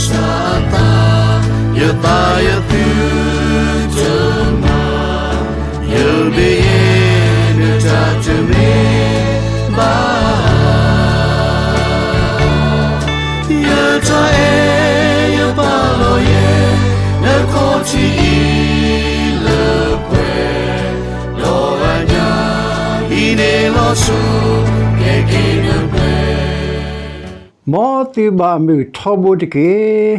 စၢ်အသး, ယသးယသုတမၤ, ယမ့ၢ်ယဲ နတၢ်တမ့ၢ်ဘၣ်. ယတၢ်အဲၣ်ယပာ်လီၤယဲ နခီၣ်ထံးအံၤလၢပှဲၤ, ဒီးအညၣ်အံၤန့ၣ်လီၤစိၤ ကဲက့ၤနပှဲၤ. မ်သုဘၣ်မုာ်ထီဘိတက့ၢ်.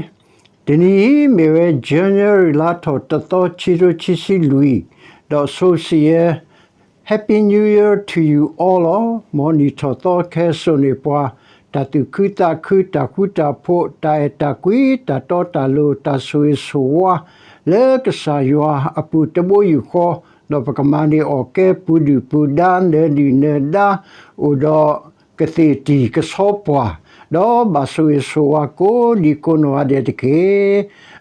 တနံၤအံၤမ့ၢ်ဝဲ January လါထီၣ်တသီ ခံကထိခံဆံလွံၢ်, ဒီးဆိစံးယဲ Happy New Year to you all လီၤ. မ်နံၣ်ထီၣ်သီခဲစိာ်န့ၢ်ပှၤ တၢ်သူၣ်ခုသးခု, တၢ်ဃူတၢ်ဖိး, တၢ်အဲၣ်တၢ်ကွံ, တၢ်တီတၢ်လိၤ, တၢ်ဆိၣ်ဂ့ၤဆိၣ်ဝါ လၢကစၢ်ယွၤအပူၤတဘိယူၢ်ဃီ, ဒီးပကမၤန့ၢ်အီၣ်ကဲပူၤဒုၣ်ပူၤဒါ နၢၤဒုၣ်နၢၤဒါ, အိၣ်ဒီးကသ့ၣ်တံၢ်ကဆီပှၢ်, ဒီးဘၣ်ဆိၣ်ဂ့ၤဆိၣ်ဝါကိးဒံကိးနီၢ်ဂၤဒဲးတက့ၢ်.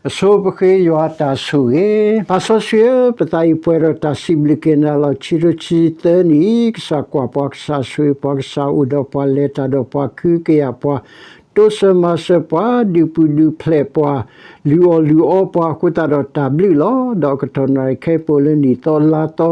အဆိပဃ့ယွၤအတၢ်ဆိၣ်ဂ့ၤ. ပၢ်စီဆှံဧၢ, ပသးအံၤပှဲၤဒီးတၢ်စံးဘျုးက့ၤနၤလီၤ. ခံကထိခံဆံသၢနံၣ်အံၤ ကစၢ်ကွၢ်ပှၤ, ကစၢ်ဆိၣ်ဂ့ၤပှၤ, ကစၢ်အိၣ်ဒီးပှၤ, လဲၤတၢ်ဒီးပှၤ, ခုကယာ်ပှၤ, တိစၢၤမၤစၢၤပှၤ, ဒုးပူၤဒုးဖျဲးပှၤ, လုၢ်အီၣ်လုၢ်အီပှၤအဃိသတးဒီးတၢ်ဘျုးလီၤ. ဒီးကတီၢ်နၣ်ရံၣ်ခဲအံၤ ပအိၣ်လၢနံၣ်သီလါသီ,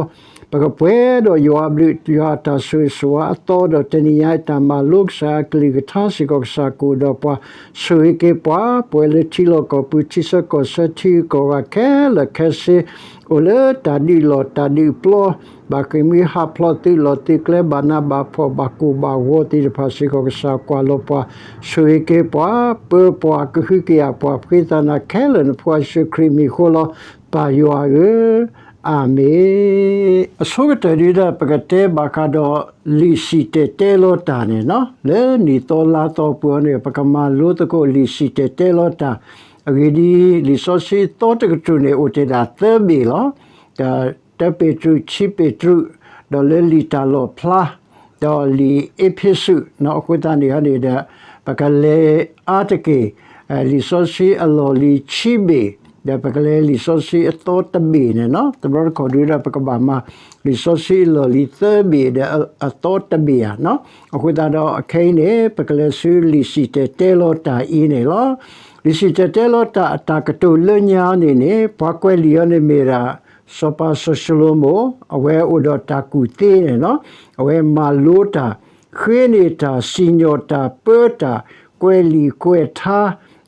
ပကပှဲၤဒီးယွၤအဘျုး, ယွၤအတၢ်ဆိၣ်ဂ့ၤဆိၣ်ဝါအသီ, ဒီးတနံၤညါအံၤတၢ်မၤလိကစၢ်အကလုၢ်ကထါစ့ၢ်ကီး ကစၢ်ကအိၣ်ဒီးပှၤ, ဆိၣ်ဂ့ၤက့ၤပှၤ, ပဝဲလၢထံလီၢ်ကီၢ်ပူၤ, ထံဆၢကီၢ်ဆၢ, ထံဂုၤကီၢ်ဂၤခဲလၢာ်ခဲဆ့, အိၣ်လၢတၢ်ဒုးလီၢ်တၢ်ဒုးပျီ, ဘၣ်ဃ့ၢ်မှံဟးဖျိး, သုးလီၢ်သုးကျဲ, ဘၣ်နးဘၣ်ဖှီၣ်, ဘၣ်ကိၢ်ဘၣ်ဂီၤသ့ၣ်တဖၣ်စ့ၢ်ကီး ကစၢ်ကွၢ်လီၤပှၤ, ဆိၣ်ဂ့ၤက့ၤပှၤ, ပၢပှၤ, ကဟုကယာ်ပှၤ, ပဃ့သးနၤခဲလၢာ် နဖိယ့ၣ်ၡူးခရံာ်အမံၤအဃိလီၤ. ပၢ်ယွၤဧၢ, အၤမ့ၣ်. အဆိကတၢၢ်ဒုဒီး ပကတဲဘၣ်ဃးဒီး လံာ်စံၣ်တဲၤတဲလီၤတၢ်န့ၣ်လီၤ. လၢနံၣ်သီလါသီပူၤန့ၣ် ပကမၤလိသကိးလံာ်စံၣ်တဲၤတဲလီၤတၢ်, အဂ့ၢ်ဒ်အံၤ, လံာ်စီဆှံအသီတကတြူၢ်န့ၣ် အိၣ်တ့ၢ်ဒၣ်သၢဘ့ၣ်လီၤ. တၢပ့းတရူး, ခံပ့းတရူး, ဒီးလၢလံာ်တၢ်လီၣ်ဖျါ, ဒီးလံာ်အ့းဖ့းစူး, အဃိသတးန့ၣ်န့ၣ်ဒီး ပကလဲၤအါတက့ၢ် လံာ်စီဆှံအလီၢ်လံၤခံဘ့ၣ်, ဒီးပကလဲၤလံာ်စီဆှံအသီတဘ့ၣ်န့ၣ်လီၤ. တဘျီတခီၣ်ဒုဒီး ပကဘၣ်မၤလံာ်စီဆှံအလီၢ်လံၤသၢဘ့ၣ်ဒီးအသီတဘ့ၣ်ဧါ. အဃိသတးဒီးအခဲအံၤန့ၣ် ပကလဲၤဆူလံာ်စံၣ်တဲၤတဲလီၤတၢ်အံၤန့ၣ်လီၤ. လံာ်စံၣ်တဲၤတဲလီၤတၢ်အတၢ်ကတိၤလၢညါန့ၣ်န့ၣ် ပှၤကွဲးလံာ်အီၤန့ၣ်မ့ၢ်ဒၣ် စီၤပၤစီၤၡလိၤမိၣ်, အဝဲအိၣ်ဒီးတၢ်ကူၣ်သ့န့ၣ်လီၤ. အဝဲမၤလိတၢ်, ဃ့န့ၢ်တၢ်, စံၣ်ညီၣ်တၢ်, ပၢတၢ်, ကွဲးလံာ်ကွဲးထါ,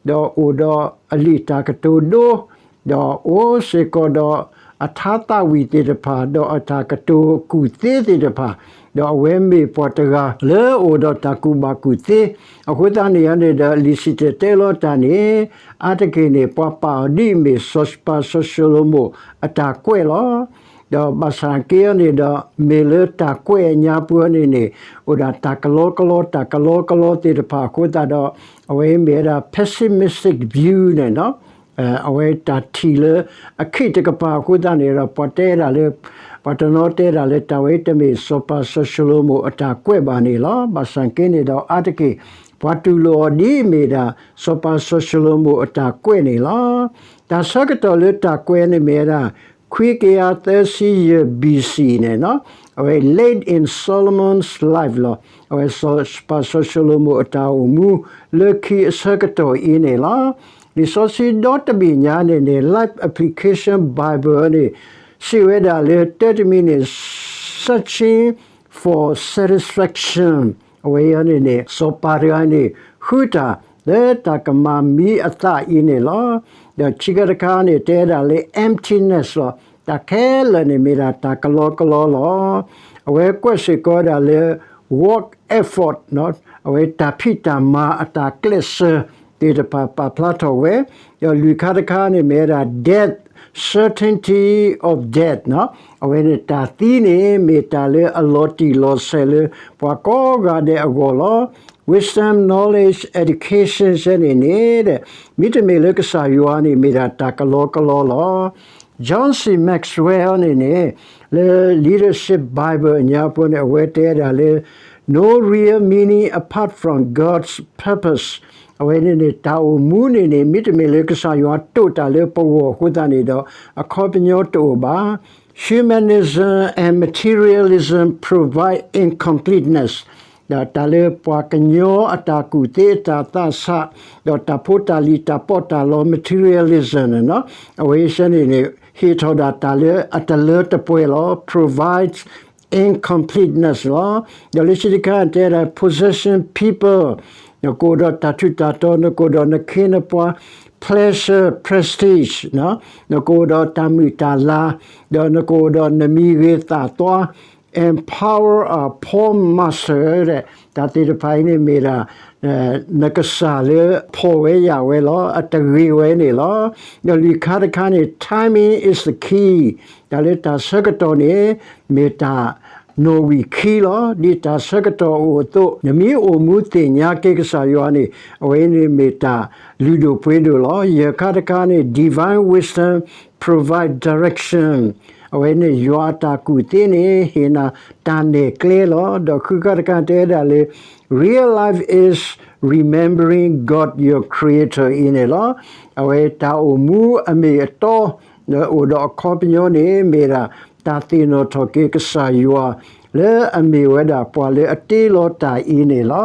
ဒီးအိၣ်ဒီးအလံာ်တၢ်ကတိၤဒိ, ဒီးအိၣ်စ့ၢ်ကီးဒီးအထါသးဝံၣ်သ့ၣ်တဖၣ်, ဒီးအတၢ်ကတိၤကူၣ်သ့သ့ၣ်တဖၣ်, ဒီးအဝဲမ့ၢ်ပှၤတဂၤလၢအအိၣ်ဒီးတၢ်ကူၣ်ဘၣ်ကူၣ်သ့. အဃိသတးန့ၣ်န့ၣ်ဒီး လံာ်စံၣ်တဲၤတဲလီၤတၢ်န့ၣ် အါတက့ၢ်န့ၣ် ပှၤပာ်အီၤဒ်အမ့ၢ်စီၤပၤစီၤၡလိၤမိၣ်အတၢ်ကွဲးလီၤ. ဒီးဘၣ်ဆၣ်က့အီၤန့ၣ်ဒီး မ့ၢ်လၢတၢ်ကွဲးအညါပူၤန့ၣ်န့ၣ် အိၣ်ဒၣ်တၢ်ကလီကလီ တၢ်ကလီကလီသ့ၣ်တဖၣ်အဃိသတးဒီး အဝဲမ့ၢ်ဝဲဒၣ် pessimistic view န့ၣ်လီၤ. အဝဲတၢ်ထံၣ်လၢအခံးတကပၤအဃိသတးန့ၣ်ဒီး ပှၤတဲဒၣ်လၢ ပှၤတနီၤတဲဒၣ်လၢတၢ်ဝဲတမ့ၢ်စီၤပၤစီၤၡလိၤမိၣ်အတၢ်ကွဲးဘၣ်န့ၣ်လီၤ. ဘၣ်ဆၣ်က့န့ၣ်ဒီးအါတက့ၢ် ပှၤတူၢ်လိာ်အီၤဒ်အမ့ၢ်ဒၣ် စီၤပၤစီၤၡလိၤမိၣ်အတၢ်ကွဲးန့ၣ်လီၤ. တၢ်ဆၢကတီၢ်လၢတၢ်ကွဲးန့ၣ်မ့ၢ်ဝဲဒၣ် ခွံကယၤသၢဆံယဲၢ် ဘီၣ်စံၣ် န့ၣ်လီၤ. အဝဲ late in Solomon's life လီၤ. အဝဲစီၤပၤစီၤၡလိၤမိၣ်အတၢ်အိၣ်မူလၢခံအဆၢကတီၢ်အံၤန့ၣ်လီၤ. လံာ်စီဆှံဒီတဘ့ၣ်ညါန့ၣ်န့ၣ် Life Application Bible န့ၣ် စံးဝဲဒၣ်လၢ တၢတမံၤန့ၣ် searching for satisfaction အဝဲအံၤန့ၣ်န့ၣ် စီၤပၤတဂၤန့ၣ် ဃုတၢ်လၢတၢ်ကမၤမံအသးအံၤန့ၣ်လီၤ. ဒီးခံခါတခါန့ၣ် တဲဒၣ်လၢ emptiness လီၤ. တၢ်ခဲလၢာ်န့ၣ်မ့ၢ်ဒၣ်တၢ်ကလီကလီလီၤ. အဝဲကွဲးစ့ၢ်ကီးဒၣ်လၢ work effort အဝဲတၢ်ဖံးတၢ်မၤအတၢ်ကျဲးစၢးသ့ၣ်တဖၣ်ပာ်ဖျါထီၣ်ဝဲ, ဒီးလွံၢ်ခါတခါန့ၣ်မ့ၢ်ဝဲဒၣ် death, certainty of death အဝဲန့ၣ်တၢ်သံန့ၣ် မ့ၢ်တၢ်လၢအလီၤတံၢ်လီၤဆဲးလၢပှၤကိးဂၤဒဲးအဂီၢ်လီၤ. Wisdom, knowledge, education န့ၣ်န့ၣ် မ့တမ့ၢ်လၢကစၢ်ယွၤန့ၣ် မ့ၢ်ဒၣ်တၢ်ကလီကလီလီၤ. John C Maxwell န့ၣ်န့ၣ် လၢ Leadership Bible အညါပူၤန့ၣ် အဝဲတဲဒၣ်လၢ no real meaning apart from God's purpose အဝဲန့ၣ်န့ၣ် တၢ်အိၣ်မူန့ၣ်န့ၣ် မ့တမ့ၢ်လၢကစၢ်ယွၤတိာ်တၢ်လၢပဂီၢ်အဃိသတးန့ၣ်ဒီး အခီပညီတအိၣ်ဘၣ်. Humanism and materialism provide incompleteness တၢ်လၢပှၤကညီအတၢ်ကူၣ်သ့အတၢ်သးဆး, ဒီးတၢ်ဖိတၢ်လံၤတၢ်ပီးတၢ်လီ materialism န့ၣ်လီၤ. အဝဲဆဲန့ၣ်န့ၣ် ဟ့ၣ်ထီၣ်ဒၣ်တၢ်လၢအတလၢတပှဲၤလီၤ, provides incompleteness လီၤ. ဒီးလၢခံတခါတဲဒၣ် possession people, နကအိၣ်ဒီးတၢ်ထူးတၢ်တီၤ, နကအိၣ်ဒီးနခ့နပှၤ, pleasure, prestige, နကအိၣ်ဒီးတၢ်မုာ်တၢ်လၤ, ဒီးနကအိၣ်ဒီးနမံၤဂ့ၤသးသွါ, and power of poor master တၢ်သ့ၣ်တဖၣ်အံၤန့ၣ်မ့ၢ်ဒၣ် နကစၢ်လၢဖှီၣ်ဝဲယာ်ဝဲလီၤ, အတဂ့ၤဝဲန့ၣ်လီၤ. ဒီးလွံၢ်ခါတခါန့ၣ် timing is the key, တၢ်လၢတၢ်ဆၢကတီၢ်န့ၣ် မ့ၢ်တၢ်နီၣ်ဝံာ်ခံလီၤ. ဒ်တၢ်ဆၢကတီၢ်အိၣ်အသိး နမ့ၢ်အိၣ်မူသ့ၣ်ညါက့ၤကစၢ်ယွၤန့ၣ် အဝဲန့ၣ်မ့ၢ်တၢ်လုၢ်ဒိၣ်ပှ့ၤဒိၣ်လီၤ. ယဲၢ်ခါတခါန့ၣ် divine wisdom provide direction, အဝဲန့ၣ်ယွၤအတၢ်ကူၣ်သ့န့ၣ် ဟ့ၣ်နၤတၢ်နဲၣ်ကျဲလီၤ. ဒီးဃုခါတခါတဲဒၣ်လၢ real life is remembering God your creator အံၤန့ၣ်လီၤ. အဝဲတၢ်အိၣ်မူအမ့ၢ်အတီ ဒီးအိၣ်ဒီးအခီပညီန့ၣ် မ့ၢ်ဒၣ်တၢ်သ့ၣ်နီၣ်ထီၣ်က့ၤကစၢ်ယွၤ လၢအမ့ၢ်ဝဲဒၣ်ပှၤလၢအတ့လီၤတၢ်အံၤန့ၣ်လီၤ.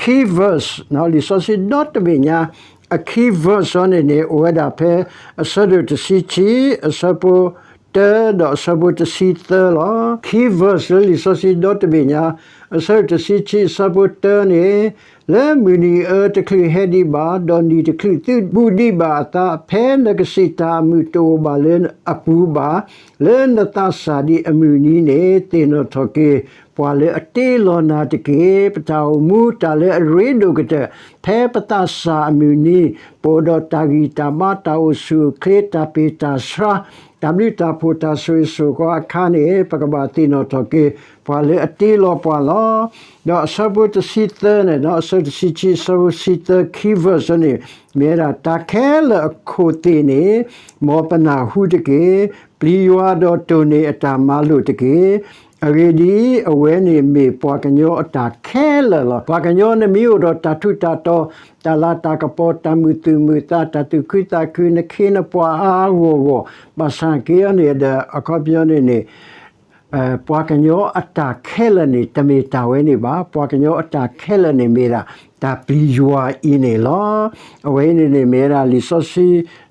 Key verse လံာ်စီဆှံဒီတဘ့ၣ်ညါ အ key verse အံၤန့ၣ်န့ၣ် အိၣ်ဝဲဒၣ်ဖဲအဆၢဒိၣ်တဆံခံ အဆၢဖိတၢ ဒီးအဆၢဖိတဆံသၢလီၤ. Key verse လၢလံာ်စီဆှံဒီတဘ့ၣ်ညါ အဆၢဒိၣ်တဆံခံ အဆၢဖိတၢန့ၣ် လၢမုၢ်နံၤအၢတချုးဟဲဒံးဘၣ်, ဒီးနံၣ်တချုးသုးဘူးဒံးဘၣ်အသး, ဖဲနကစံးတၢ်အမုာ်တအိၣ်ဘၣ်လၢအပူၤဘၣ်, လၢနသးစၢ်ဒံးအမုၢ်နံၤန့ၣ် သ့ၣ်နီၣ်ထီၣ်က့ၤ ပှၤလၢအတ့လီၤနၤတက့ၢ်. ပတၢ်အိၣ်မူတၢ်လၢအရ့ဒိၣ်ကတၢၢ် ဖဲပသးစၢ်အမုၢ်နံၤ ပအိၣ်ဒီးတၢ်ဂံၢ်တၢ်ဘါ တၢ်အိၣ်ဆူၣ်အိၣ်ချ့ တၢ်ပ့ၢ်တၢ်ဆှါ တၢ်ဘျုးတၢ်ဖှိၣ် တၢ်ဆိၣ်ဂ့ၤဆိၣ်ဝါအခါန့ၣ် ပကဘၣ်သ့ၣ်နီၣ်ထီၣ်က့ၤ ပှၤလၢအတ့လီၤပှၤလီၤ. ဒီးအဆၢဖိတဆံသၢန့ၣ် အဆၢတဆံခံ အဆၢဖိတဆံသၢ key verse န့ၣ် မ့ၢ်ဝဲဒၣ် တၢ်ခဲလၢာ်အခိၣ်သ့ၣ်န့ၣ် မ်ပနၢ်ဟူတက့ၢ်. ပျံၤယွၤဒီးတိၢ်န့ၢ်အတၢ်မၤလိာ်တက့ၢ်. အဂ့ၢ်ဒ်အံၤ, အဝဲန့ၣ်မ့ၢ်ပှၤကညီအတၢ်ခဲလၢာ်လီၤ. ပှၤကညီန့ၣ်မ့ၢ်အိၣ်ဒီးတၢ်ထူးတၢ်တီၤ, တၢ်လၤတၢ်ကပီၤ, တၢ်မုာ်သူၣ်မုာ်သး, တၢ်သူၣ်ခုသးခု, နခ့နပှၤအါအါဂီၢ်ဂီၢ်, ဘၣ်ဆၣ်က့ၤအီၤန့ၣ်ဒီး အခီပညီန့ၣ်န့ၣ် ပှၤကညီအတၢ်ခဲလၢာ်န့ၣ် တမ့ၢ်တၢ်ဝဲန့ၣ်ဘၣ်. ပှၤကညီအတၢ်ခဲလၢာ်န့ၣ်မ့ၢ်ဒၣ် တၢ်ပျံၤယွၤအံၤန့ၣ်လီၤ. အဝဲအံၤန့ၣ်န့ၣ်မ့ၢ်ဝဲဒၣ်လံာ်စီ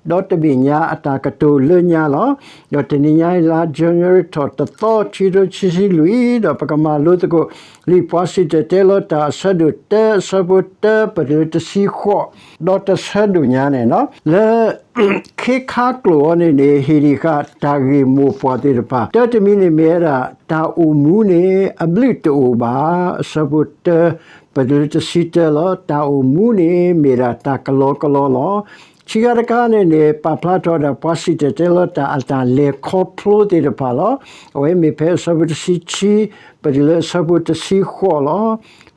ဆှံ ဒီတဘ့ၣ်ညါအတၢ်ကတိၤလၢညါလီၤ. ဒီးတနံၤညါအံၤလါ January ထီၣ်တသီ ခံကထိခံဆံလွံၢ် ဒီးပကမၤလိသကိး လံာ်ပှၤစံၣ်တဲၤတဲလီၤတၢ်အဆၢဒိၣ်တၢ အဆၢဖိတၢ ပတုၤလၢတဆံဃိး ဒီးတဆၢဒိၣ်ညါန့ၣ်လီၤ. လၢ ခ့ခါကျိာ်အံၤန့ၣ်န့ၣ် ဟ့ၣ်ဒံးဃာ်တၢ်ဂ့ၢ်မိၢ်ပှၢ်သ့ၣ်တဖၣ် တၢတမံၤန့ၣ်မ့ၢ်ဝဲဒၣ် တၢ်အိၣ်မူန့ၣ် အဘျုးတအိၣ်ဘၣ်, အဆၢဖိတၢ ပတုၤလၢတဆံတၢလီၤ. တၢ်အိၣ်မူန့ၣ် မ့ၢ်ဒၣ်တၢ်ကလီကလီလီၤ. ခံခါတခါန့ၣ်န့ၣ် ပာ်ဖျါထီၣ်ဝဲဒၣ်ပှၤစံၣ်တဲၤတဲလီၤတၢ်အတၢ်လဲၤခီဖျိသ့ၣ်တဖၣ်လီၤ. အဝဲမ့ၢ်ဖဲအဆၢဖိတဆံခံ ပတုၤလၢအဆၢဖိတဆံဃိးလီၤ.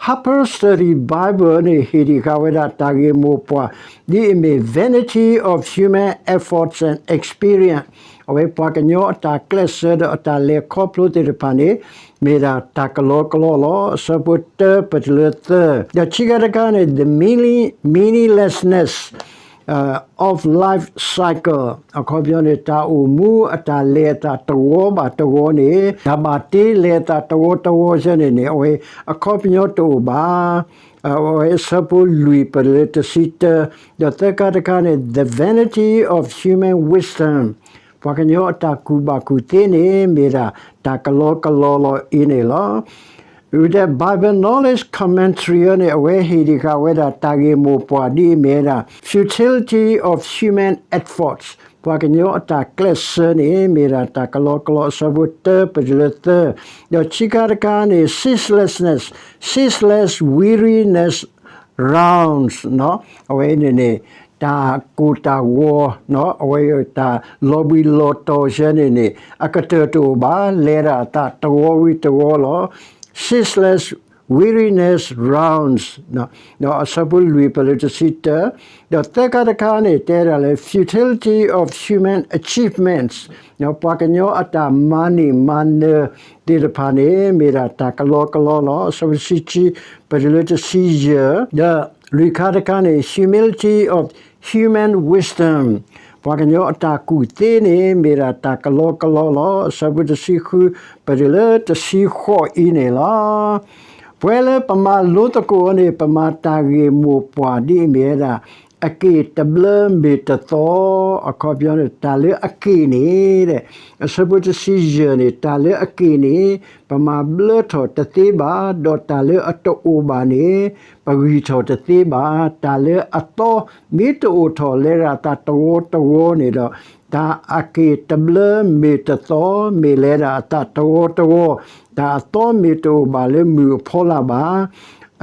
Harper Study Bible န့ၣ် ဟ့ၣ်ဒံးဃာ်ဝဲဒၣ်တၢ်ဂ့ၢ်မိၢ်ပှၢ် ဒ်အမ့ၢ် Vanity of Human Efforts and Experience အဝဲပှၤကညီအတၢ်ကျဲးစၢးဒီးအတၢ်လဲၤခီဖျိသ့ၣ်တဖၣ်န့ၣ် မ့ၢ်ဒၣ်တၢ်ကလီကလီလီၤ. အဆၢဖိတၢ ပတုၤလၢသၢ ဒီးခံခါတခါန့ၣ် the meaning- meaninglessness of life cycle အခီပညီန့ၣ် တၢ်အိၣ်မူအတၢ်လဲၤအသးတဝီဘၣ်တဝီန့ၣ် တၢ်ဘၣ်တ့လဲၤအသးတဝီတဝီယဲန့ၣ်န့ၣ် အဝဲအခီပညီတအိၣ်ဘၣ်. အဝဲအဆၢဖိလွံၢ် ပတုၤလၢတဆံတၢ, ဒီးသၢခါတခါန့ၣ် the vanity of human wisdom ပှၤကညီအတၢ်ကူၣ်ဘၣ်ကူၣ်သ့န့ၣ် မ့ၢ်ဒၣ်တၢ်ကလီကလီလီၤအံၤန့ၣ်လီၤ. ဒီး Bible Knowledge Commentary အံၤန့ၣ် အဝဲဟ့ၣ်ဒံးဃာ်ဝဲဒၣ်တၢ်ဂ့ၢ်မိၢ်ပှၢ်ဒ်အမ့ၢ်ဝဲဒၣ် futility of human efforts ပှၤကညီအတၢ်ကျဲးစၢးန့ၣ် မ့ၢ်ဒၣ်တၢ်ကလီကလီ အဆၢဖိတၢ ပတုၤလၢသၢ, ဒီးခံခါတခါန့ၣ် ceaselessness, ceaseless weariness rounds အဝဲန့ၣ်န့ၣ် တၢ်ကိၢ်တၢ်ဂီၤ အဝဲတၢ်လီၤဘှံးလီၤတီၤယဲန့ၣ်န့ၣ် အကတၢၢ်တအိၣ်ဘၣ်, လဲၤဒၣ်အသးတဝီဝံၤတဝီလီၤ. ceaseless weariness rounds ဒီးအဆၢဖိလွံၢ် ပတုၤလၢတဆံတၢ, ဒီးသၢခါတခါန့ၣ် တဲဒၣ်လၢ futility of human achievements ပှၤကညီအတၢ်မၤန့ၢ်မၤနၢၤသ့ၣ်တဖၣ်န့ၣ် မ့ၢ်ဒၣ်တၢ်ကလီကလီလီၤ. အဆၢဖိတဆံခံ ပတုၤလၢတဆံယဲၢ်, ဒီးလွံၢ်ခါတခါန့ၣ် humility of human wisdom ပှၤကညီအတၢ်ကူၣ်သ့န့ၣ် မ့ၢ်ဒၣ်တၢ်ကလီကလီလီၤ. အဆၢဖိတဆံဃု ပတုၤလၢတဆံဃိးအံၤန့ၣ်လီၤ. ပဝဲလၢပမၤလိသကိးအီၤန့ၣ် ပမၤတၢ်ဂ့ၢ်မိၢ်ပှၢ်ဒ်အမ့ၢ်ဝဲဒၣ် အက့ၢ်တဘျၢမ့ၢ်တသီ, အခီပညီန့ၣ် တၢ်လၢအက့ၢ်န့ၣ် အဆၢဖိတဆံယဲၢ်န့ၣ် တၢ်လၢအက့ၢ်န့ၣ် ပမၤဘျၢထီၣ်တသ့ဘၣ်, ဒီးတၢ်လၢအတအိၣ်ဘၣ်န့ၣ် ပဂံၢ်ထီၣ်တသ့ဘၣ်. တၢ်လၢအသီမ့ၢ်တအိၣ်ထီၣ်လဲၤဒၣ်အသးတဝီတဝီန့ၣ်ဒီး တၢ်အက့ၢ်တဘျၢမ့ၢ်တသီ မ့ၢ်လဲၤဒၣ်အသးတဝီတဝီ, တၢ်အသီမ့ၢ်တအိၣ်ဘၣ်လၢမုၢ်အဖီလာ်ဘၣ်.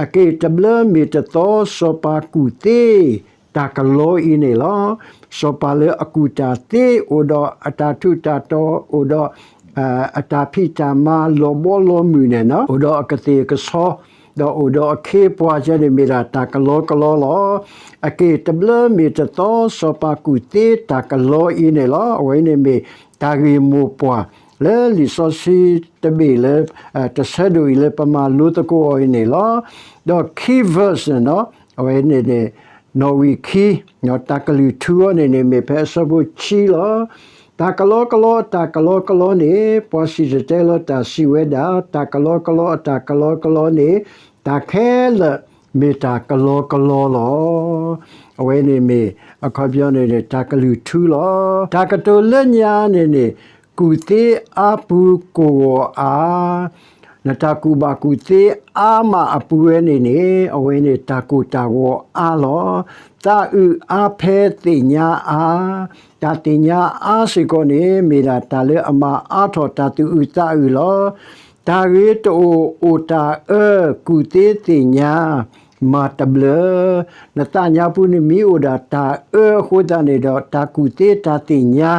အက့ၢ်တဘျၢမ့ၢ်တသီ စီၤပၤကူၣ်သ့တၢ်ကလီအံၤန့ၣ်လီၤ. စီၤပၤလၢအကူၣ်တၢ်သ့ အိၣ်ဒီးအတၢ်ထူးတၢ်တီၤ, အိၣ်ဒီး အတၢ်ဖံးတၢ်မၤလီၤဘီလီၤမုၢ်န့ၣ်, အိၣ်ဒီးအကသ့ၣ်ကဆီ, ဒီးအိၣ်ဒီးအခ့အပှၤကဲန့ၣ် မ့ၢ်ဒၣ်တၢ်ကလီကလီလီၤ. အက့ၢ်တဘျၢမ့ၢ်တသီ စီၤပၤကူၣ်သ့တၢ်ကလီအံၤန့ၣ်လီၤ. အဝဲအံၤန့ၣ်မ့ၢ်တၢ်ဂ့ၢ်မိၢ်ပှၢ် လၢလံာ်စီဆှံတဘ့ၣ်လၢ တဆၢဒိၣ်အံၤလၢပမၤလိသကိးအီၤအံၤန့ၣ်လီၤ. ဒီးခံ verse န့ၣ်, အဝဲန့ၣ်န့ၣ် နီၣ်ဝံာ်ခံ, တၢ်ကလုၢ်ထူအီၤန့ၣ်န့ၣ် မ့ၢ်ဖဲအဆၢဖိခံလီၤ. တၢ်ကလီကလီ တၢ်ကလီကလီန့ၣ် ပှၤစံၣ်တဲၤတဲလီၤတၢ်စံးဝဲဒၣ်, တၢ်ကလီကလီ တၢ်ကလီကလီန့ၣ် တၢ်ခဲလၢာ်မ့ၢ်တၢ်ကလီကလီလီၤ. အဝဲန့ၣ်မ့ၢ် အခီပညီန့ၣ်န့ၣ် တၢ်ကလုၢ်ထူလီၤ. တၢ်ကတိၤလၢညါန့ၣ်န့ၣ် ကူၣ်သ့အါပူၤကိၢ်ဂီၤအါ, နတၢ်ကူၣ်ဘၣ်ကူၣ်သ့အါမးအပူၤဝဲန့ၣ်န့ၣ် အဝဲန့ၣ်တၢ်ကိၢ်တၢ်ဂီၤအါလီၤ. သးအုးအါဖဲသ့ၣ်ညါအါ, တၢ်သ့ၣ်ညါအါစ့ၢ်ကီးန့ၣ် မ့ၢ်ဒၣ်တၢ်လၢအမၤအါထီၣ်တၢ်သူၣ်အုးသးအုးလီၤ. တၢ်ဂ့ၤတအိၣ်အိၣ်တၢ်အၢ, ကူၣ်သ့သ့ၣ်ညါ မၤတဘျၢ. နသးညါပူၤန့ၣ်မ့ၢ်အိၣ်ဒၣ်တၢ်အၢအဃိသတးန့ၣ်ဒီး တၢ်ကူၣ်သ့တၢ်သ့ၣ်ညါ,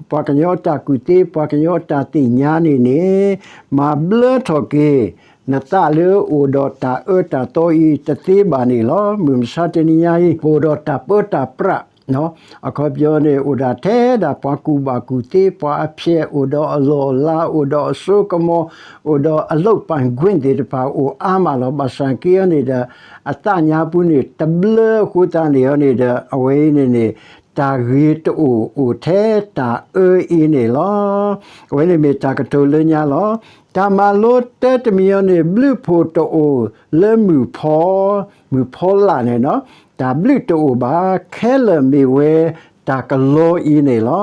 ပှၤကညီအတၢ်ကူၣ်သ့ ပှၤကညီအတၢ်သ့ၣ်ညါန့ၣ်န့ၣ် မၤဘျၢထီၣ်က့ၤ နသးလၢအိၣ်ဒီးတၢ်အၢတၢ်သီအံၤတသ့ဘၣ်န့ၣ်လီၤ. မုၢ်မဆါတနံၤညါအံၤ အိၣ်ဒီးတၢ်ပၢတၢ်ပြး အခီပညီန့ၣ် အိၣ်ဒၣ်ထဲဒၣ်ပှၤကူၣ်ဘၣ်ကူၣ်သ့ ပှၤအဖျဲး အိၣ်ဒီးအလီၢ်အလၤ အိၣ်ဒီးအစိကမီၤ အိၣ်ဒီးအလုပ်ပိုင်ခွင့်သ့ၣ်တဖၣ်အိၣ်အါမးလီၤ. ဘၣ်ဆၣ်က့အီၤန့ၣ်ဒီး အသးညါပူၤန့ၣ် တဘျၢအဃိသတးန့ၣ်အီၤန့ၣ်ဒီး အဝဲအံၤန့ၣ်န့ၣ် တၢ်ဂ့ၤတအိၣ်အိၣ်ထဲတၢ်အၢအံၤန့ၣ်လီၤ. အဝဲန့ၣ်မ့ၢ်တၢ်ကတိၤလၢညါလီၤ. တၢ်မၤလိတၢတမံၤအီၤန့ၣ် ဘျုးဖှိၣ်တအိၣ်လၢမုၢ်ဖီ, မုၢ်ဖီလာ်န့ၣ်, တၢ်ဘျုးတအိၣ်ဘၣ်, ခဲလၢာ်မ့ၢ်ဝဲတၢ်ကလီအံၤန့ၣ်လီၤ.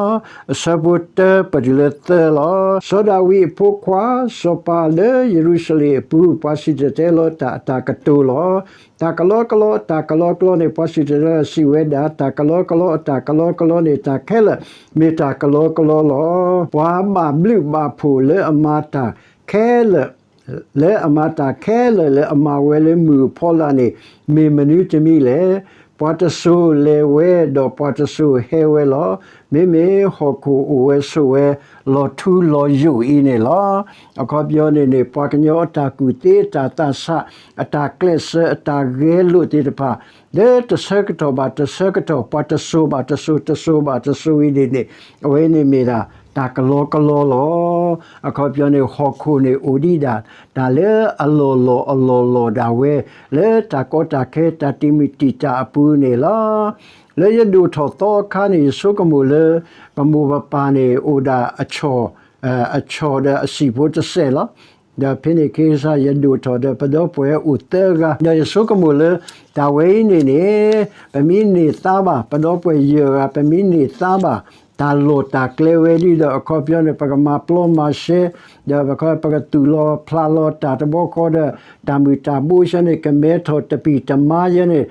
အဆၢဖိတၢပတုၤလၢသၢလီၤ. စီၤဒၤဝံးအဖိခွါ စီၤပၤလၢယရူၤၡလ့ၣ်အပူၤ ပှၤစံၣ်တဲၤတဲလီၤတၢ်အတၢ်ကတိၤလီၤ. တၢ်ကလီကလီ တၢ်ကလီကလီန့ၣ် ပှၤစံၣ်တဲၤတဲလီၤစံးဝဲဒၣ်, တၢ်ကလီကလီ တၢ်ကလီကလီန့ၣ် တၢ်ခဲလၢာ်မ့ၢ်တၢ်ကလီကလီလီၤ. ပှၤဘၣ်ဘျုးဘၣ်ဖှိၣ်လၢအမၤတၢ်ခဲလၢာ် လၢအမၤတၢ်ခဲလၢာ်လၢအမၤဝဲလၢမုၢ်အဖီလာ်န့ၣ် မ့ၢ်မနုၤတမံၤလဲၣ်. ပှၤတစိၤလဲၤဝဲဒီးပှၤတစိၤဟဲဝဲလီၤ. မ့မ့ၢ်ဟီၣ်ခိၣ်အိၣ်ဝဲဆိးဝဲ လီၤထူလီၤယိာ်အံၤန့ၣ်လီၤ. အခီပညီန့ၣ်န့ၣ် ပှၤကညီအတၢ်ကူၣ်သ့ အတၢ်သးဆး အတၢ်ကျဲးစၢး အတၢ်ဂဲၤလိာ်သ့ၣ်တဖၣ် လၢတဆၢကတီၢ်ဘၣ်တဆၢကတီၢ် ပှၤတစိၤဘၣ်တစိၤ တစိၤဘၣ်တစိၤအံၤန့ၣ်န့ၣ် အဝဲန့ၣ်မ့ၢ်ဒၣ် တၢ်ကလီကလီလီၤ. အခီပညီန့ၣ် ဟီၣ်ခိၣ်န့ၣ်အိၣ်ဒံးဒၣ် တၢ်လၢအလီၢ်လီၢ်အလီၢ်လီၢ်ဒၣ်ဝဲ လၢတၢ်ကီတၢ်ခဲ တၢ်တံာ်မုၢ်တံာ်တာ်အပူၤန့ၣ်လီၤ. လၢယဒိၣ်ထီၣ်သီအခါန့ၣ် ယဆိကမိၣ်လၢ ပမိၢ်ပပၢ်န့ၣ် အိၣ်ဒၣ်အဆီၣ်, အဆီၣ်ဒီးအဆံၣ်ဖိတစဲးလီၤ. ဒီးဖဲန့ၣ်က့ၤစ့ၢ် ယဒိၣ်ထီၣ်ဒီးပဒီပုၢ်ဝဲၢ်အိၣ်သၢဂၤ ဒီးယဆိကမိၣ်လၢ တၢ်ဝဲအံၤန့ၣ်န့ၣ် ပမ့ၢ်န့ၢ်သါဘၣ် ပဒီပုၢ်ဝဲၢ်ယဲၢ်ဂၤ ပမ့ၢ်န့ၢ်သါဘၣ် တၢ်လီၢ်တၢ်ကျဲဝဲဒၣ်ဒီး အခီပညီန့ၣ် ပကမၤပျီမၤရှဲ ဒီးပကသူၣ်လီၤဖျးလီၤတၢ်တဘျီဃီဒီး တၢ်မုၢ်တၢ်ဘိယဲန့ၣ် ကမဲထီၣ်တပံာ်တမါယဲန့ၣ်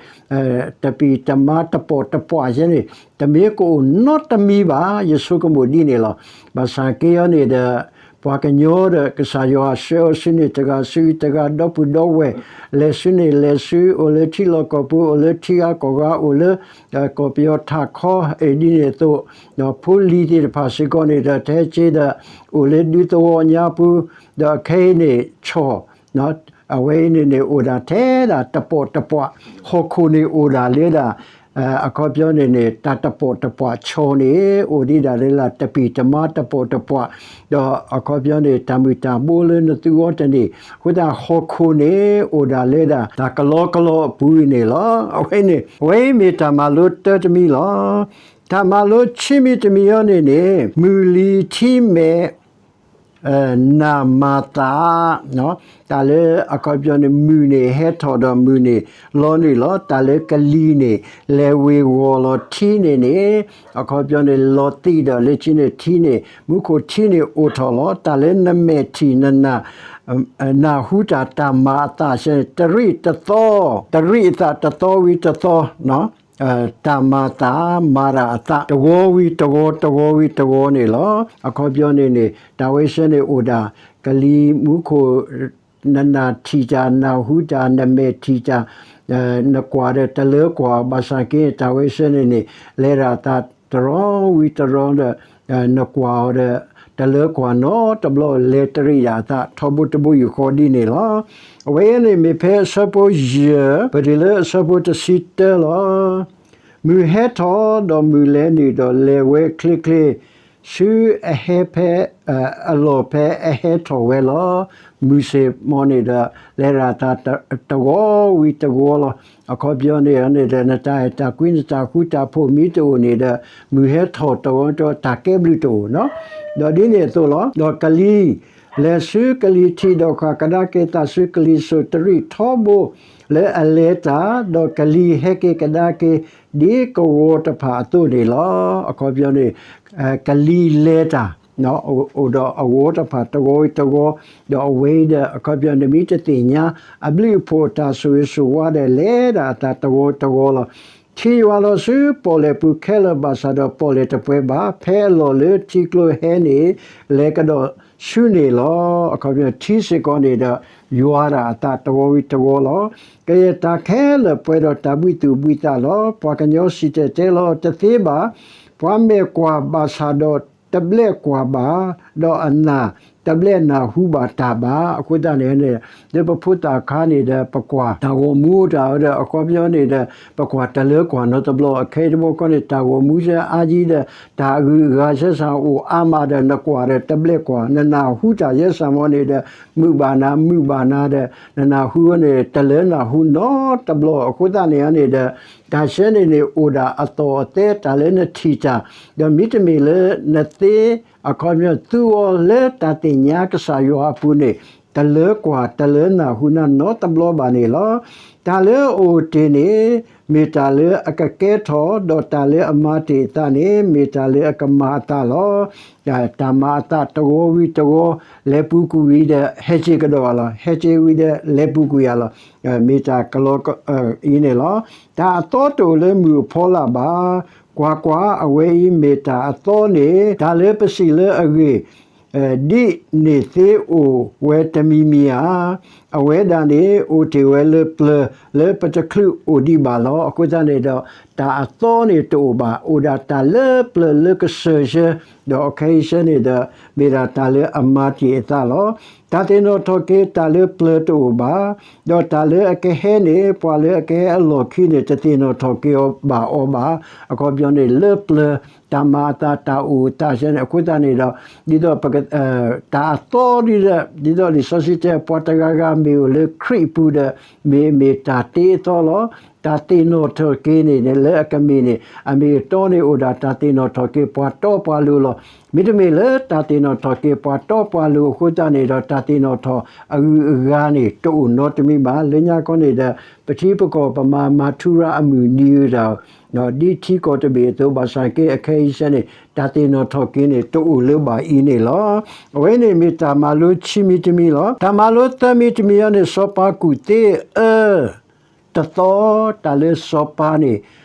တပံာ်တမါတပိာ်တပှၢ်ယဲန့ၣ် တမ့ၢ်ကအိၣ်နီတမံၤဘၣ် ယဆိကမိၣ်ဒ်န့ၣ်လီၤ. ဘၣ်ဆၣ်က့အီၤန့ၣ်ဒီး ပှၤကညီဒီး ကစၢ်ယွၤဆှၢအီၤဆူန့ၣ် တဂၤဆူတဂၤ ဒီပုၢ်ဒီဝဲၢ် လဲၤဆူန့ၣ်လဲၤဆူ အိၣ်လၢထံလီၢ်ကီၢ်ပူၤ အိၣ်လၢထံဂၤကီၢ်ဂၤ အိၣ်လၢ ကီၢ်ပယီၤထးခီ အံၤဒ်န့ၣ်အသိး ဒီးဖိလံၤသ့ၣ်တဖၣ်စ့ၢ်ကီးန့ၣ်ဒီး ထဲက့ဒီး အိၣ်လၢဒူသဝီညါပူၤ ဒီးခဲအံၤန့ၣ် ဆီၣ် အဝဲအံၤန့ၣ်န့ၣ် အိၣ်ဒၣ်ထဲဒၣ်တပိာ်တပှၢ် ဟီၣ်ခိၣ်န့ၣ်အိၣ်ဒၣ်လၢဒၣ် အခီပညီန့ၣ်န့ၣ် တၢ်တပိာ်တပှၢ် ဆီၣ်န့ၣ် အိၣ်ဒံးဒၣ်လၢဒၣ် တပံာ်တမါတပိာ်တပှၢ် ဒီးအခီပညီန့ၣ် တၢ်မုၢ်တၢ်ဘိလၢနသူအီၤတန့ၢ် အဃိသတးဟီၣ်ခိၣ်န့ၣ် အိၣ်ဒၣ်လၢဒၣ် တၢ်ကလီကလီအပူၤအံၤန့ၣ်လီၤ. အဝဲန့ၣ် အဝဲအံၤမ့ၢ်တၢ်မၤလိတၢတမံၤလီၤ. တၢ်မၤလိခံမံၤတမံၤအီၤန့ၣ်န့ၣ် မုၢ်လံၤထံမဲာ် နၤမၤသး, တၢ်လၢအခီပညီန့ၣ် မုၢ်န့ၣ်ဟဲထီၣ်ဒီးမုၢ်န့ၣ်လီၤနုာ်လီၤ. တၢ်လၢကလံၤန့ၣ် လဲၤဝ့ၤဝီၤလီၤထံန့ၣ်န့ၣ်, အခီပညီန့ၣ် လီၤသံးဒီးလၢခံန့ၣ်ထံန့ၣ် မူခိၣ်ထံန့ၣ်အိၣ်ထီၣ်လီၤ. တၢ်လၢနမဲာ်ထံၣ်နနၢ် နၢ်ဟူတၢ်တၢ်မၤအသးဆဲန့ၣ် တရံးတသီ, တရံးအသးတသီဝံၤတသီ, တၢ်မၤသး မၤတၢ်အသး တဂီၤဝံၤတဂီၤ တဂီၤဝံၤတဂီၤန့ၣ်လီၤ. အခီပညီန့ၣ်န့ၣ် တၢ်ဝဲဆဲန့ၣ်အိၣ်ဒၣ် ကလံၤမူခိၣ် နနၢ်ထံၣ်တၢ် နၢ်ဟူတၢ် နမဲာ်ထံၣ်တၢ် နကွၢ်ဒီးတလၢကွၢ် ဘၣ်ဆၣ်က့ တၢ်ဝဲဆဲန့ၣ်န့ၣ် လဲၤဒၣ်အသးတရီဝံၤတရီဒီး နကွၢ်အီၤဒီး တလၢကွၢ်နီတဘျီ လဲၤတရံးဒၣ်အသး ထီဘိတဘိယူၢ်ဃီဒ်န့ၣ်လီၤ. အဝဲအံၤန့ၣ်မ့ၢ်ဖဲအဆၢဖိယဲၢ် ပတုၤလၢအဆၢဖိတဆံတၢလီၤ. မုၢ်ဟဲထီၣ်ဒီးမုၢ်လဲၤနုာ်ဒီးလဲၤဝဲချ့ချ့ ဆူအဟဲဖဲ အလီၢ်ဖဲအဟဲထီၣ်ဝဲလီၤ. မုၢ်ဆ့ၣ်မီၤန့ၣ်ဒီး လဲၤဒၣ်တၢ်တဂီၤဝံၤတဂီၤလီၤ. အခီပညီန့ၣ်န့ၣ်ဒီး နတၢ်အဲၣ်တၢ်ကွံ နတၢ်ဃူတၢ်ဖိးမ့ၢ်တအိၣ်န့ၣ်ဒီး မုၢ်ဟဲထီၣ်တဂီၤတဂီၤ တၢ်ကဲဘျုးတအိၣ်နီၤ. ဒီးဒ်န့ၣ်အသိးလီၤ. ဒီးကလံၤ လဲၤဆူကလံၤထံးဒီးဃၣ်ကဒါက့ၤသးဆူကလံၤစိး တရံးထီဘိ လၢအလဲၤတၢ် ဒီးကလံၤဟဲက့ၤကဒါက့ၤ ဒ်ကဝီၤတဖၣ်အသိးန့ၣ်လီၤ. အခီပညီန့ၣ် ကလံၤလဲၤတၢ် အိၣ်ဒီးအဂီၤတဖၣ်တဂီၤဝံၤတဂီၤ, ဒီးအဝဲအံၤဒီး အခီပညီ နမ့ၢ်တသ့ၣ်ညါ အဘျုးအဖှိၣ်အတၢ်ဆိၣ်ဂ့ၤဆိၣ်ဝါဒီး လဲၤဒၣ်အသးတဂီၤတဂီၤလီၤ. ထံယွၤလီၤဆူပီၣ်လဲၣ်ပူၤခဲလၢာ်ဘၣ်ဆၣ်ဒီး ပီၣ်လဲၣ်တပှဲၤဘၣ်, ဖဲအလီၢ်လၢထံကျိဟဲန့ၣ် လဲၤကဒီးဆူန့ၣ်လီၤ. အခီပညီ ထံစ့ၢ်ကီးန့ၣ်ဒီး ယွၤဒၣ်အသးတဂီၤဝံၤတဂီၤလီၤ. ကယဲၢ်တၢ်ခဲလၢာ်ပှဲၤဒီးတၢ်ဘှံးသူၣ်ဘှံးသးလီၤ. ပှၤကညီစံၣ်တဲၤတဲလီၤတသ့ဘၣ်, ပှၤမဲာ်ကွၢ်ဘၣ်ဆၣ်ဒီးတဘျဲးကွၢ်ဘၣ်, ဒီးအနၢ်တဘျဲးနၢ်ဟူဘၣ်တၢ်ဘၣ်. အဃိသတးန့ၣ်န့ၣ် လၢပဖိသၣ်ခါန့ၣ်ဒီး ပကွၢ်တၢ်ဂီၤမူတၢ်ဒီး အခီပညီန့ၣ်ဒီး ပကွၢ်တလၢကွၢ်နီတဘျီ. အခဲအံၤတဘျီခီန့ၣ် တၢ်ဂီၤမူဆဲအါကံဒီး တၢ်အဂုၤအဂၤဆဲစ့ၢ်အိၣ်အါမးဒီး နကွၢ်ဒီးတဘျဲးကွၢ်, နနၢ်ဟူတၢ်ယဲစ့ၢ်မီၤန့ၣ်ဒီး မုာ်ဘၣ်နၤ မုာ်ဘၣ်နၤဒီး နနၢ်ဟူန့ၣ် တလၢနၢ်ဟူနီတဘျီ. အဃိသတးန့ၣ်န့ၣ်ဒီး တၢ်ဆဲန့ၣ်န့ၣ် အိၣ်ဒၣ်အသီၣ်အသဲ တၢ်လၢနထံၣ်တၢ်, ဒီးမ့တမ့ၢ်လၢနသ့ အခီပညီ သူအီၤလၢတၢ်သ့ၣ်ညါကစၢ်ယွၤအပူၤန့ၣ် တလၢကွၢ် တလၢနၢ်ဟူနၤနီတဘျီဘၣ်န့ၣ်လီၤ. တၢ်လၢအအိၣ်တ့ၢ်န့ၣ် မ့ၢ်တၢ်လၢအကကဲထီၣ် ဒီးတၢ်လၢအမၤတ့ၢ်အသးန့ၣ် မ့ၢ်တၢ်လၢအကမၤအသးလီၤ. တၢ်မၤအသးတဂီၤဝံၤတဂီၤ လဲၤပူၤကွံာ်ဝံၤဒီး ဟဲက့ၤကဒီးလီၤ. ဟဲက့ၤဝံၤဒီး လဲၤပူၤကွံာ်ယၤလီၤ. မ့ၢ်တၢ်ကလီအံၤန့ၣ်လီၤ. တၢ်အသီတအိၣ်လၢမုၢ်အဖီလာ်ဘၣ်. ကွၢ်ကွၢ်, အဝဲအံၤမ့ၢ်တၢ်အသီန့ၣ် တၢ်လၢပစံးလၢအဂ့ၢ် ဒ်န့ၣ်သ့အိၣ်ဝဲတမံၤမံၤဧါ. အဝဲဒၣ်န့ၣ် အိၣ်တ့ၢ်ဝဲလၢပျၢၤလၢပတချုးအိၣ်ဒံးဘၣ်လီၤ. အဃိသတးန့ၣ်ဒီး တၢ်အသီန့ၣ်တအိၣ်ဘၣ်, အိၣ်ဒၣ်တၢ်လၢပျၢၤလၢကစၢၢ်ဆၢ, ဒီးအခဲအံၤဆၢန့ၣ်ဒီး မ့ၢ်ဒၣ်တၢ်လၢအမၤတ့ၢ်အသးလီၤ. တၢ်သ့ၣ်နီၣ်ထီၣ်က့ၤတၢ်လၢပျၢၤတအိၣ်ဘၣ်, ဒီးတၢ်လၢအကဟဲန့ၣ် ပှၤလၢအကဟဲအလီၢ်ခံန့ၣ် တသ့ၣ်နီၣ်ထီၣ်က့ၤအီၤဘၣ်အီၤဘၣ်. အခီပညီန့ၣ် လၢပျၢၤ တၢ်မၤအသးတၢ်အိၣ်အသးဆၢန့ၣ် အဃိသတးန့ၣ်ဒီး ဒ်သိး တၢ်အသီဒ်ဒီး ဒ်သိးလံာ်စီဆှံတဲ ပှၤတဂၤဂၤမ့ၢ်အိၣ်လၢခရံာ်အပူၤဒီး မ့ၢ်မ့ၢ်တၢ်တ့အသီလီၤ. တၢ်သ့ၣ်နီၣ်ထီၣ်က့ၤန့ၣ် လၢအကမ့ၢ်န့ၣ် အမ့ၢ်အတီန့ၣ် အိၣ်ဒၣ်တၢ်သ့ၣ်နီၣ်ထီၣ်က့ၤပှၤတီပှၤလိၤလီၤ. မ့တမ့ၢ်လၢတၢ်သ့ၣ်နီၣ်ထီၣ်က့ၤပှၤတီပှၤလိၤအဃိသတးန့ၣ်ဒီး တၢ်သ့ၣ်နီၣ်ထီၣ်အဂုၤအဂၤန့ၣ် တအိၣ်နီတမံၤဘၣ်. လၢညါခီန့ၣ်ဒီး ပထံပကီၢ်ပမၤမၤထူရၤအမုၢ်နံၤဝဲဒၣ် ဒ်ထံကီၢ်တဘ့ၣ်အသိး ဘၣ်ဆၣ်က့ အခဲအံၤဆၢန့ၣ် တၢ်သ့ၣ်နီၣ်ထီၣ်က့ၤန့ၣ် တအိၣ်လၢၤဘၣ်အံၤန့ၣ်လီၤ. အဝဲန့ၣ်မ့ၢ်တၢ်မၤလိခံမံၤတမံၤလီၤ. တၢ်မၤလိသၢမံၤတမံၤအံၤန့ၣ် စီၤပၤကူၣ်သ့အၢ တသီ, တၢ်လၢစီၤပၤန့ၣ်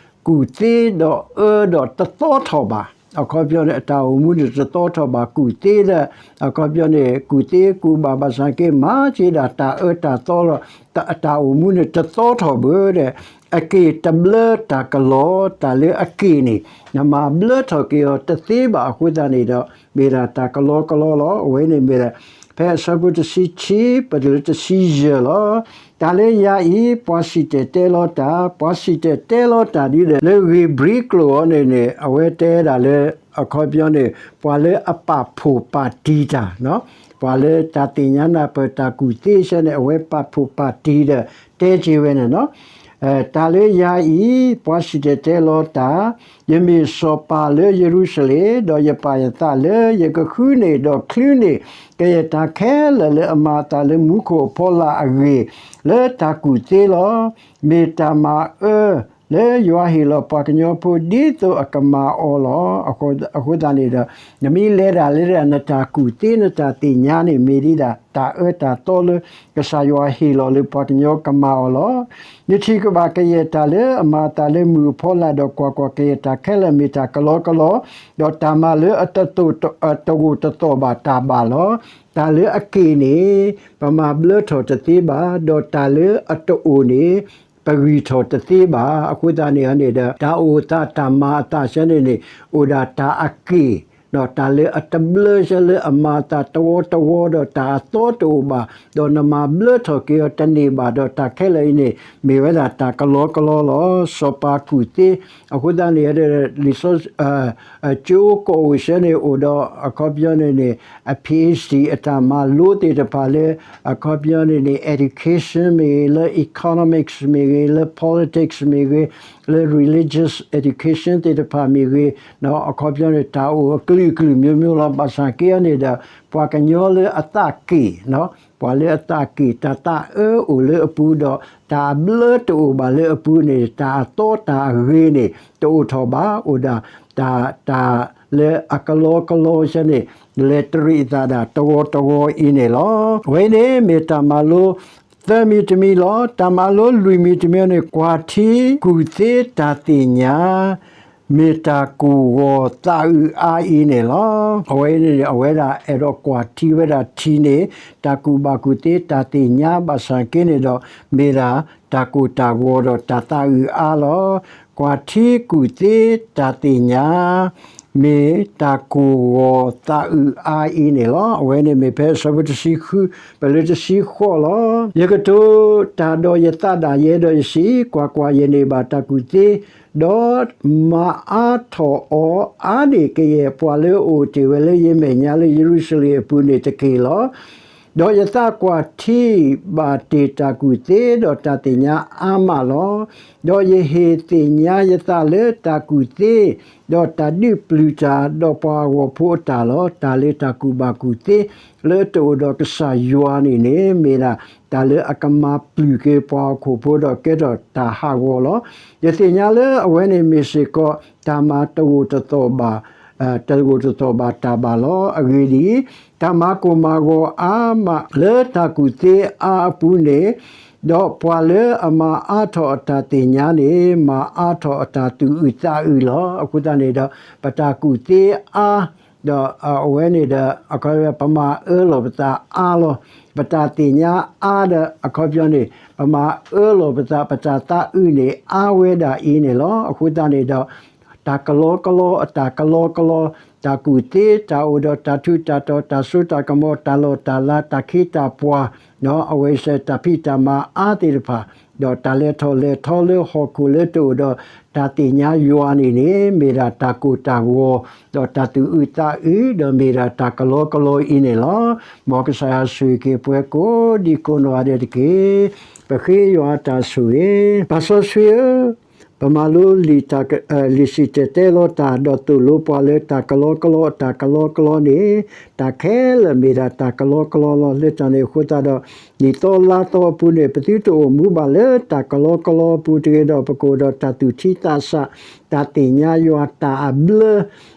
ကူၣ်သ့ဒီးအၢဒီးတသီထီၣ်ဘၣ်. အခီပညီန့ၣ် အတၢ်အိၣ်မူန့ၣ်တသီထီၣ်ဘၣ် ကူၣ်သ့ဒီး အခီပညီန့ၣ် ကူၣ်သ့ကူၣ်ဘၣ်ဘၣ်ဆၣ်က့ မၤက့ၤဒၣ်တၢ်အၢတၢ်သီလီၤ. အတၢ်အိၣ်မူန့ၣ်တသီထီၣ်ဘၣ်ဒီး အက့ၢ်တဘျၢတၢ်ကလီ တၢ်လၢအက့ၢ်န့ၣ် နမၤဘျၢထီၣ်က့ၤအီၤတသ့ဘၣ်အဃိသတးန့ၣ်ဒီး မ့ၢ်ဒၣ်တၢ်ကလီကလီလီၤ. အဝဲန့ၣ်မ့ၢ်ဒီး ဖဲအဆၢဖိတဆံခံ ပတုၤလၢတဆံယဲၢ်လီၤ. တၢ်လၢယၤအံၤ ပှၤစံၣ်တဲၤတဲလီၤတၢ်, ပှၤစံၣ်တဲၤတဲလီၤတၢ်ဒ်ဒီး လၢဂ့ၤဘြံကျိာ်အီၤန့ၣ်န့ၣ် အဝဲတဲဒၣ်လၢ အခီပညီန့ၣ် ပှၤလၢအပာ်ဖှိၣ်ပာ်တံၢ်တၢ် ပှၤလၢတၢ်သ့ၣ်ညါနၢ်ပၢၢ်တၢ်ကူၣ်သ့ဆၢန့ၣ် အဝဲပာ်ဖှိၣ်ပာ်တံၢ်ဒီး တဲက့ၤဝဲန့ၣ်လီၤ. တၢ်လၢယၤအံၤ, ပှၤစံၣ်တဲၤတဲလီၤတၢ်, ယမ့ၢ်စီၤပၤလၢယရူၤၡလ့ၣ်, ဒီးယပာ်ယသးလၢယကဃုန့ၢ်, ဒီးချုးန့ၢ် ကယဲၢ်တၢ်ခဲလၢာ်လၢအမၤအသးလၢမူခိၣ်အဖီလာ်အဂ့ၢ်, လၢတၢ်ကူၣ်သ့လီၤ. မ့ၢ်တၢ်မၤအၢ လၢယွၤဟ့ၣ်လီၤပှၤကညီဖိ ဒ်သိးအကမၤအီၤလီၤ. အဃိသတးန့ၣ်ဒီး နမ့ၢ်လဲၤဒၣ်လၢဒၣ် နတၢ်ကူၣ်သ့ နတၢ်သ့ၣ်ညါန့ၣ် မ့ၢ်ဒ်ဒၣ် တၢ်အၢတၢ်သီလၢ ကစၢ်ယွၤဟ့ၣ်လီၤလၢပှၤကညီကမၤအီၤလီၤ. နထံၣ်ကဘၣ်ကယဲၢ်တၢ်လၢအမၤအသးလၢမုၢ်အဖီလာ်, ဒီးကွၢ်ကွၢ်, ကယဲၢ်တၢ်ခဲလၢာ်မ့ၢ်တၢ်ကလီကလီ, ဒီးတၢ်မၤလၢအတဂိာ်တသီၣ်ဘၣ်တၢ်ဘၣ်လီၤ. တၢ်လၢအက့ၢ်န့ၣ် ပမၤဘျၢထီၣ်တသ့ဘၣ်, ဒီးတၢ်လၢအတအိၣ်န့ၣ် ပဂံၢ်ထီၣ်တသ့ဘၣ်. အဃိသတးန့ၣ်န့ၣ်ဒီး တၢ်အိၣ်သးတၢ်မၤအသးဆၢန့ၣ်န့ၣ် အိၣ်ဒၣ်တၢ်အက့ၢ်, ဒီးတၢ်လၢအတဘျၢဆၢလၢအမၤအသးတဝီတဝီ, ဒီးတၢ်အသီတအိၣ်ဘၣ်, ဒီးနမၤဘျၢထီၣ်က့ၤအီၤတန့ၢ်ဘၣ်, ဒီးတၢ်ခဲလၢာ်အံၤန့ၣ် မ့ၢ်ဝဲဒၣ်တၢ်ကလီကလီလီၤ. စီၤပၤကူၣ်သ့, အဃိသတးန့ၣ် လံာ်စီ ကၠိကီၢ်အိၣ်ဆၢန့ၣ်အိၣ်ဒီး အခီပညီန့ၣ်န့ၣ် အ PhD အတၢ်မၤလိသ့ၣ်တဖၣ်လၢ အခီပညီန့ၣ်န့ၣ် education မ့ၢ်ဂ့ၤ, လၢ economics မ့ၢ်ဂ့ၤ, လၢ politics မ့ၢ်ဂ့ၤ, လၢ religious education သ့ၣ်တဖၣ်မ့ၢ်ဂ့ၤ, အခီပညီန့ၣ် တၢ်အိၣ်အကလုာ်ကလုာ် မျိုးမျိုး လီၤ. ဘၣ်ဆၣ်က့န့ၣ်ဒီး ပှၤကညီလၢအသးက့ၢ်, ပှၤလၢအသးက့ၢ် တၢ်သးအၢအိၣ်လၢအပူၤဒီး တၢ်အဘျၢတအိၣ်ဘၣ်လၢအပူၤန့ၣ် တၢ်အသီတၢ်အဂ့ၤန့ၣ် တအိၣ်ထီၣ်ဘၣ်. အိၣ်ဒၣ်တၢ်, တၢ်လၢအကလီကလီဆၢန့ၣ် လဲၤတရံးအသးဒၣ်တဝီတဝီအံၤန့ၣ်လီၤ. အဝဲအံၤန့ၣ် မ့ၢ်တၢ်မၤလိ သၢမံၤတမံၤလီၤ. တၢ်မၤလိလွံၢ်မံၤတမံၤန့ၣ် ကွၢ်ထံကူၣ်သ့တၢ်သ့ၣ်ညါ မ့ၢ်တၢ်ကူၣ်ဂီၤသးအုးအါအံၤန့ၣ်လီၤ. အဝဲအံၤန့ၣ် အဝဲဒၣ်အဲၣ်ဒိးကွၢ်ထံဝဲဒၣ်ထံန့ၣ် တၢ်ကူၣ်ဘၣ်ကူၣ်သ့တၢ်သ့ၣ်ညါ ဘၣ်ဆၣ်က့န့ၣ်ဒီး မ့ၢ်ဒၣ်တၢ်ကိၢ်တၢ်ဂီၤဒီးတၢ်သးအုးအါလီၤ. ကွၢ်ထံကူၣ်သ့တၢ်သ့ၣ်ညါ မ့ၢ်တၢ်ကူၣ်ဂီၤသးအုးအါအံၤန့ၣ်လီၤ. အဝဲန့ၣ်မ့ၢ်ဖဲ အဆၢဖိတဆံဃု ပလၢတဆံဃိးလီၤ. ယကတိၤတၢ်ဒီးယသးဒၣ်ယဲဒီးယစံး, ကွၢ်ကွၢ်, ယန့ၢ်ဘၣ်တၢ်ကူၣ်သ့, ဒီးမၤအါထီၣ်အီၤအါန့ၢ်ကယဲၢ်ပှၤလၢအအိၣ်တ့ၢ်ဝဲလၢယမဲာ်ညါလၢယရူၤၡလ့ၣ်အပူၤန့ၣ်တက့ၢ်လီၤ. ဒီးယသးကွၢ်ထံဘၣ်တ့ၢ်တၢ်ကူၣ်သ့ ဒီးတၢ်သ့ၣ်ညါအါမးလီၤ. ဒီးယဟ့ၣ်သ့ၣ်ညါယသးလၢတၢ်ကူၣ်သ့, ဒီးတၢ်ဒုးပျုၢ်တၢ်, ဒီးပှၤဂီၤဖိအတၢ်လီၤ. တၢ်လၢတၢ်ကူၣ်ဘၣ်ကူၣ်သ့ လၢတအိၣ်ဒီးကစၢ်ယွၤန့ၣ်န့ၣ် မ့ၢ်ဒၣ်တၢ်လၢအကမၤပျုၢ်က့ၤပှၤဟီၣ်ခိၣ်ဖိဒီးကဲထီၣ်တၢ်ဟးဂီၤလီၤ. ယသ့ၣ်ညါလၢအဝဲန့ၣ်မ့ၢ်စ့ၢ်ကီး တၢ်မၤတဂိာ်တသီၣ်ဘၣ်, တဂိာ်တသီၣ်ဘၣ်တၢ်ဘၣ်လီၤ. အဂ့ၢ်ဒ်အံၤ, တၢ်မၤကိၢ်မၤဂီၤအါမးလၢတၢ်ကူၣ်သ့အါအပူၤန့ၣ်, ဒီးပှၤလၢအမၤအါထီၣ်အတၢ်သ့ၣ်ညါန့ၣ် မၤအါထီၣ်အတၢ်သူၣ်အုးသးအုးလီၤ. အဃိသတးန့ၣ်ဒီး ပတၢ်ကူၣ်သ့အါ ဒီးအဝဲန့ၣ်ဒီး အခီပညီပမၤအၢလီၤပသးအါလီၤ. ပတၢ်သ့ၣ်ညါအါဒီး အခီပညီန့ၣ် ပမၤအၢလီၤပသး ပတၢ်သးအုးန့ၣ် အါဝဲဒၣ်အံၤန့ၣ်လီၤ. အဃိသတးန့ၣ်ဒီး တၢ်ကလီကလီ အတၢ်ကလီကလီ, တၢ်ကူၣ်သ့ တၢ်အိၣ်ဒီးတၢ်ထူးတၢ်တီၤ တၢ်စိတၢ်ကမီၤ တၢ်လီၢ်တၢ်လၤ တၢ်ခ့တၢ်ပှၤ အဝဲစဲး တၢ်ဖံးတၢ်မၤအါသ့ၣ်တဖၣ်, ဒီးတၢ်လဲၤထီၣ်လဲၤထီလၢဟီၣ်ခိၣ်လၢတအိၣ်ဒီးတၢ်သ့ၣ်ညါယွၤန့ၣ်န့ၣ် မ့ၢ်ဒၣ်တၢ်ကိၢ်တၢ်ဂီၤ, ဒီးတၢ်သူၣ်အုးသးအုး, ဒီးမ့ၢ်ဒၣ်တၢ်ကလီကလီအံၤန့ၣ်လီၤ. မ်ကစၢ်ယွၤဆိၣ်ဂ့ၤက့ၤပှၤကိးဒံကိးနီၢ်ဂၤဒဲးတက့ၢ်. ပဃ့ယွၤအတၢ်ဆိၣ်ဂ့ၤ. ပၢ်စီဆှံဧၢ, ပမၤလိလံာ်တၢ်, လံာ်စံၣ်တဲၤတဲလီၤတၢ် ဒီးသိၣ်လိပှၤလၢတၢ်ကလီကလီ တၢ်ကလီကလီန့ၣ်, တၢ်ခဲလၢာ်မ့ၢ်ဒၣ်တၢ်ကလီကလီလီၤ. လၢတၢ်န့ၣ်အဃိသတးဒီး နံၣ်သီလါသီအပူၤန့ၣ် ပသုတအိၣ်မူဘၣ်လၢတၢ်ကလီကလီအပူၤတဂ့ၤဒီး ပကအိၣ်ဒီးတၢ်သူၣ်ထံသးဆး, တၢ်သ့ၣ်ညါယွၤ, တၢ်အဘျၢ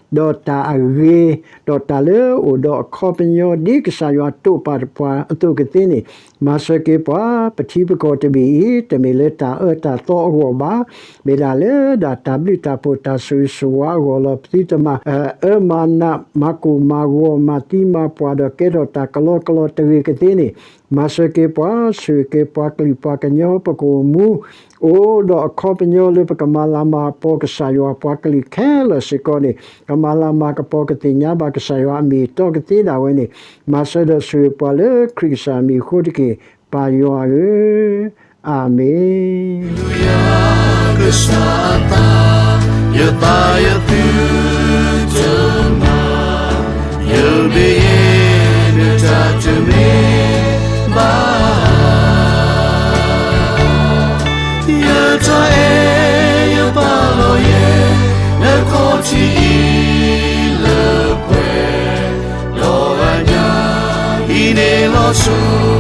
ဒီးတၢ်အဂ့ၤ, ဒီးတၢ်လၢအအိၣ်ဒီးအခီပညီ ဒ်ကစၢ်ယွၤတိာ်ပာ်ပှၤအသိးကသ့န့ၣ်, မၤစၢၤက့ၤပှၤ ပထံပကီၢ်တဘ့ၣ်အံၤ တမ့ၢ်လၢတၢ်အၢတၢ်သီအဂီၢ်ဘၣ်, မ့ၢ်ဒၣ်လၢဒၣ်တၢ်ဘျုးတၢ်ဖှိၣ်တၢ်ဆိၣ်ဂ့ၤဆိၣ်ဝါအဂီၢ်လီၤ. ပသုတမၤအၢမၤနး မၤကိၢ်မၤဂီၤ မၤသံမၤပှၢ် ဒီးကဲထီၣ်တၢ်ကလီကလီတဂ့ၤကသ့န့ၣ်, မၤစၢၤက့ၤပှၤ, ဆိၣ်ဂ့ၤက့ၤပှၤကလုာ်ပှၤကညီ ပကအိၣ်မူ အိၣ်ဒီးအခီပညီလၢပကမၤလၤမၤကပီၤကစၢ်ယွၤ, ပှၤကလုာ်ခဲလၢာ်စ့ၢ်ကီးန့ၣ် ကမၤလၤမၤကပီၤ ကသ့ၣ်ညါဘၣ်ကစၢ်ယွၤအမ့ၢ်အတီကသ့ဒၣ်ဝဲန့ၣ်, မၤစၢၤဒီးဆိၣ်ဂ့ၤပှၤလၢခရံာ်ကစၢ်အမံၤအဃိတက့ၢ်, ပၢ်ယွၤဧၢ, အၤမ့ၣ်. ကစၢ်အသး, ယသးယသုတမၤ, ယဘၣ်ယဲနတၢ်တမ့ၢ်ဘၣ်, ယ ဆိ